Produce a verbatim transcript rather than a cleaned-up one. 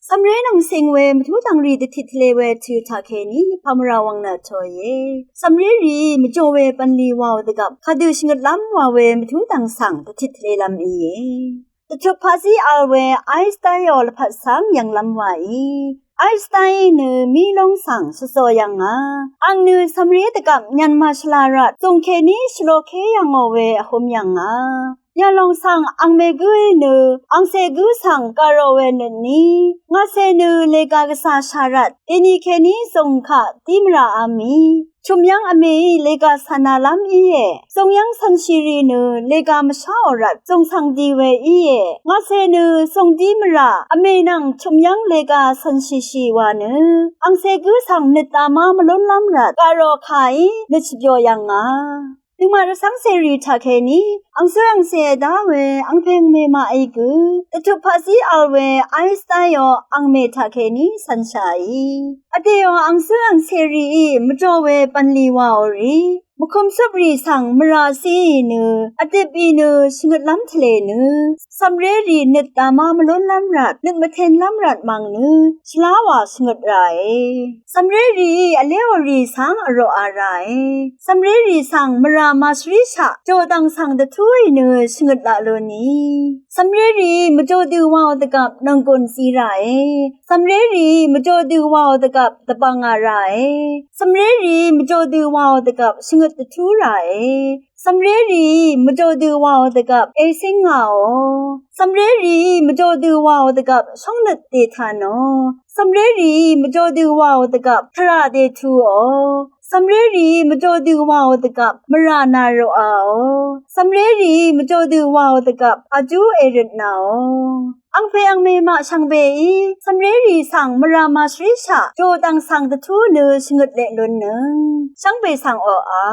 Cv̀mré nvng cing we mvtú dv̀ngrì dvtit tvle we tø taqkèní pàmvrà wvng nø tòìe. Cv̀mré rìí mvjò we bv̀nlì wàò dvgvp kadø shvngøtlv́m wa we mvtú dv̀ng svng dvtit tvlelv́m íe. Dvtup paqzí vl we Aistáiò lvpat svng yv̀nglv́m wàí, Aistáí nø mí lóng svng shvzò yv̀ngà. Ang nø cv̀mré dvgvp nyv̀n màshvla rvt zùngkèní shvloké yv̀ngò we vhø̄m yv̀ngà. Yalòng svng angmè gǿí nø angcè gǿ svng gàrò we nøtní, ngàcè nø lèga gvzà shà rvt dèni kèní zùng kaq dí mvrà v̄m mì. Chùmyv́ng vmèí lèga cv̀nalv́m íe. Zùng yv́ng cv̀nshìrì nø lèga mvsháò rvt zùng svng di we íe. Ngàcè nø zùng dí mvrà vmè nvng chùmyv́ng lèga cv̀nshìshì wa nø angcè gǿ svng nøt dama mvlúnlv́m rvt gàrò kàí nøt shvbyo yv̀ngà. Nøngmaq rvcv́ng cèrì taqkèní angcǿ angcè vdá we angpè angmè màí gø dvtup paqzí vl we Aistáiò angmè taqkèní cv̀nshàí, vdèò angcǿ angcèrìí mvjò we bv̀nlì wàò rì, mvkùmcúprì svng mvrà zíì nø vdøpì nø shvngøtlv́m tvlē nø cv̀mré rì nøt dama mvlúnlv́m rvt nøt mvtenlv́m rvt mv̀ng nø shvlá wà shvngøt ràe. Cv̀mré rìí vléò rì svng vròqa ràe. Cv̀mré rì svng mvrà màshvríshaq jòdv̀ng svng dvtúì nø shvngøt laq luni. Cv̀mré rìí mvjò dø wàò dvgvp nònggùn zi ràe. Cv̀mré rìí mvjò dø wàò dvgvp dvbv̀ngà ràe. Cv̀mré rìí mvjò dø wàò dvgvp shvngøt dvtú ràe. Cv̀mré rìí mvjò dø wàò dvgvp ècíngàò. Cv̀mré rìí mvjò dø wàò dvgvp shóngnøt dètànò. Cv̀mré rìí mvjò dø wàò dvgvp tvrà dètuò. Cv̀mré rìí mvjò dø wàò dvgvp mvrà nàroqàò. Cv̀mré rìí mvjò dø wàò dvgvp vjú èrøtnàò. Angpè angmè maq shvngbeí cv̀mré rì svng mvrà màshvríshaq jòdv̀ng svng dvtú nø shvngøt leq lunnøng shvngbe svng oqà.